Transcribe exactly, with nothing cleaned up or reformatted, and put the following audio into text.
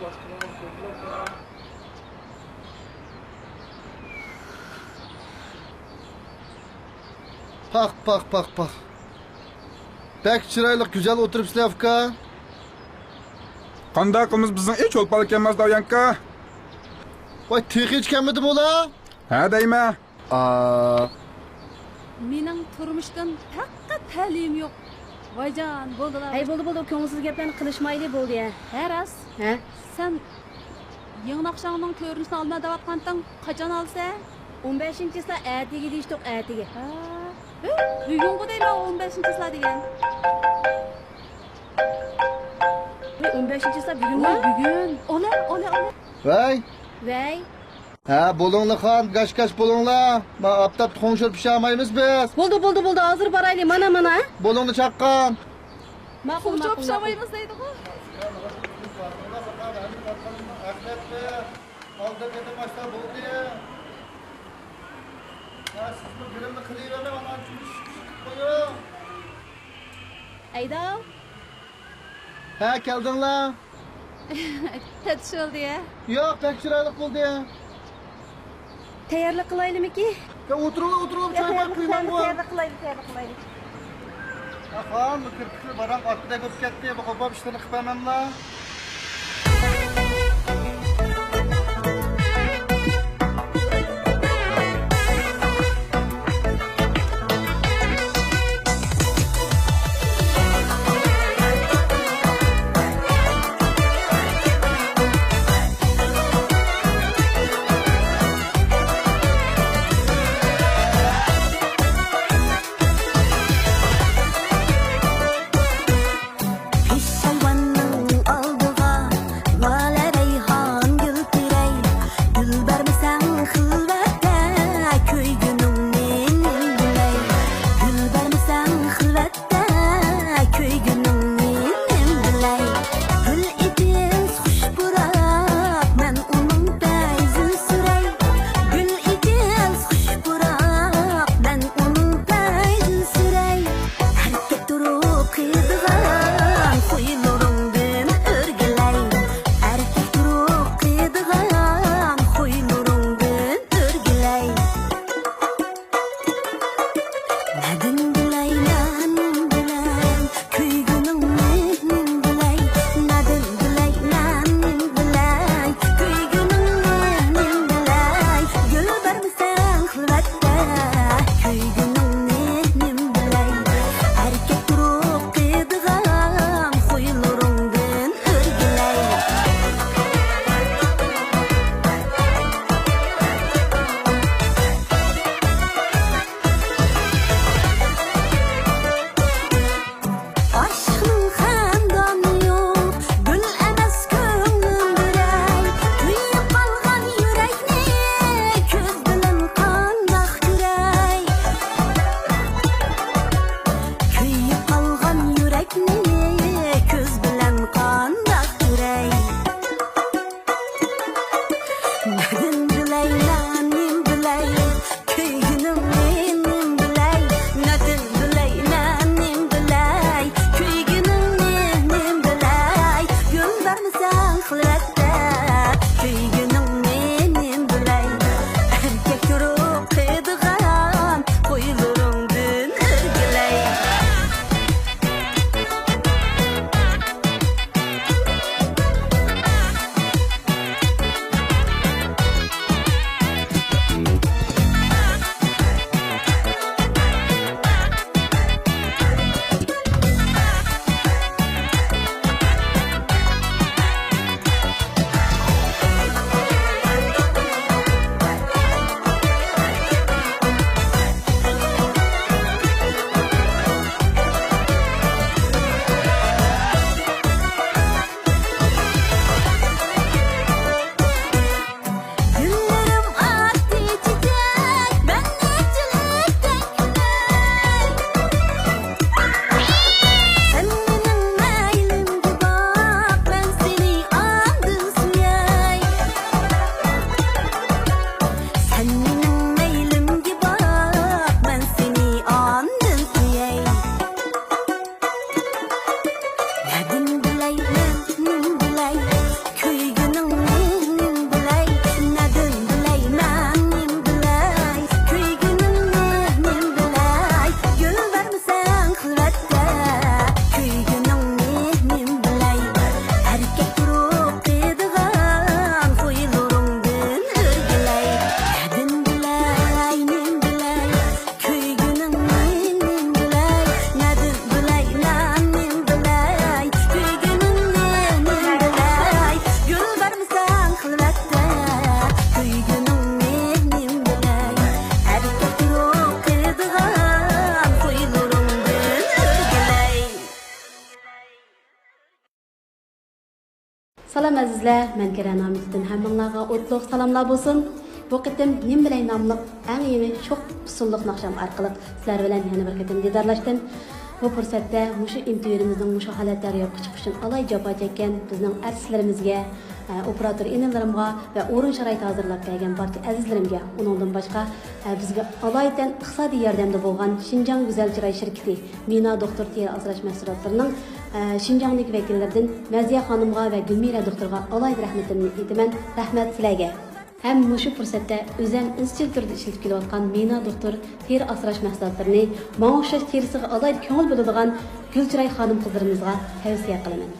پاخ، پاخ، پاخ، پاخ. بەك چىرايلىق، گۈزەل ئولتۇرۇپسىلەر، ئۇكا. قانداق قىلىمىز، بىزنىڭ ئىش چولپانلىق كەلمەس داۋيانكا. ۋاي، تېخىچە كەلمىدىمۇ ئۇلار؟ ھە دەيمەن. ئا. مېنىڭ تۇرمۇشتىن پەقەت تەلىيىم يوق. ۋايجان، بولدىلا. ھەي، بولدى، بولدى، كۆڭۈلسىز گەپلەرنى قىلىشمايلى، بولدى يا. ھە، راست. ھە؟ سەن يېڭى ناخشاڭنىڭ كۆرۈنۈشىنى ئالىمەن دەۋاتقانتىڭ، قاچان ئالىسەن؟ ئون بەشىنچى چىسلا ئەتىگە دېيىشتۇق، ئەتىگە. ھە؟ ھە، بۈگۈنغۇ دەيمەن، ئون بەشىنچى چىسلا دېگەن. ھە، ئون بەشىنچى چىسلا بۈگۈنمۇ؟ ۋاي، بۈگۈن. ئولا، ئولا، ئولا. ۋەي. ۋەي. ھە، بولۇڭلار خان، گاش-گاش بولۇڭلار. ما ئاپتاپتا خۇڭشۇر پىشالمايمىز بىز. بولدى، بولدى، بولدى، ھازىر بارايلى، مانا، مانا. بولۇڭلار چاققان. ماقۇل، خۇڭشۇر ماقۇل، ماقۇل. پىشالمايمىز دەيدىغۇ. ئەخمەتلەر، ئالدىن بېتىم ئاشتا بولدى. ھە، سىزمۇ گىرىمنى قىلىۋېرىڭ، ئانا، شۇنى شىپ-شىپ قىلىپ قويۇڭ. ئەيداۋ. ھە، كەلدىڭلار؟ تەتۈش بولدى يا؟ ياق، بەك چىرايلىق بولدى. تەييارلىق قىلايلىمىكى؟ يا، ئولتۇرۇڭلار، ئولتۇرۇڭلار، چاي بار، قۇيماڭغۇ. تەييارلىق قىلايلى، تەييارلىق قىلايلى. يا خان، بۇ كىرپىكلەر باراڭ ئاتتىدەك بولۇپ كەتتى، بۇ قوپاپ ئىشلىرىنى قىلىپ بەرمەملا. پىششايۋاننىڭ ئالدى سالام ئەزىزلەر، مەن كىرە نامىتىدىن ھەممىڭلارغا ئوتلۇق سالاملار بولسۇن. بۇ قېتىم نېمە بىلەي ناملىق ئەڭ يېڭى شوخ ئۇسسۇللۇق ناخشام ئارقىلىق سىلەر بىلەن يەنە بىر قېتىم دىدارلاشتىم. بۇ پۇرسەتتە مۇشۇ ئىنتىۋيۇمىزنىڭ مۇشۇ ھالەتتە روياپقا چىقىشى ئۈچۈن ئالاھىدە جاپا چەككەن بىزنىڭ ئەرتىسلىرىمىزگە، ئە، ئوپېراتور ئىنىلىرىمغا ۋە ئورۇن شارائىتى ھازىرلاپ بەرگەن بارچە ئەزىزلىرىمگە، ئۇنىڭدىن باشقا، ئە، بىزگە ئالايىتەن ئىقتىسادىي ياردەمدە بولغان شىنجاڭ گۈزەل چىراي شىركىتى، مىنا دوختۇر تېرە ئاسراش مەھسۇلاتلىرىنىڭ، ئە، شىنجاڭدىكى ۋەكىللىرىدىن مەزىيە خانىمغا ۋە گۈلمىرە دوختۇرغا ئالاھىدە رەھمىتىمنى ئېيتىمەن. رەھمەت سىلەرگە! ھەم مۇشۇ پۇرسەتتە ئۆزەم ئىزچىل تۈردە ئىشلىتىپ كېلىۋاتقان مىنا دوختۇر تېرە ئاسراش مەھسۇلاتلىرىنى، ماڭا ئوخشاش تېرىسىغا ئالاھىدە كۆڭۈل بۆلىدىغان گۈلچىراي خانىم-قىزلىرىمىزغا تەۋسىيە قىلىمەن.